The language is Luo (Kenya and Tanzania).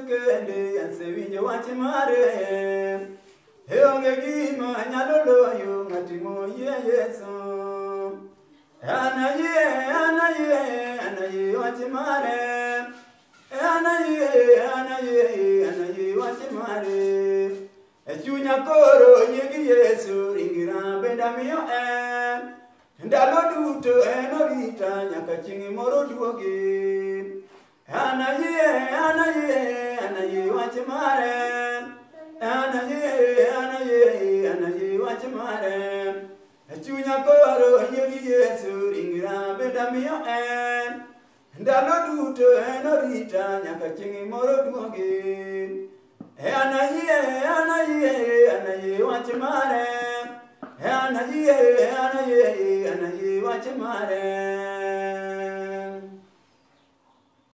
Yesu kende, asewinjo wach mare. E onge gima nyalo loyo ng'at moyie Yesu. An ayie, an ayie, an ayie wach mare. An ayie, an ayie, an ayie wach mare. E chunya koro yie gi Yesu, ringra bende amiyo en. Ndalo duto en orita nyaka chieng' moro duogi. An ayie, an ayie, an ayie wach mare. An ayie, an ayie, an ayie wach mare. E chunya koro yie gi Yesu, ringra bende amiyo en. Ndalo duto en orita nyaka chieng' moro duogi. E an ayie, an ayie, an ayie wach mare. E an ayie, an ayie, an ayie wach mare.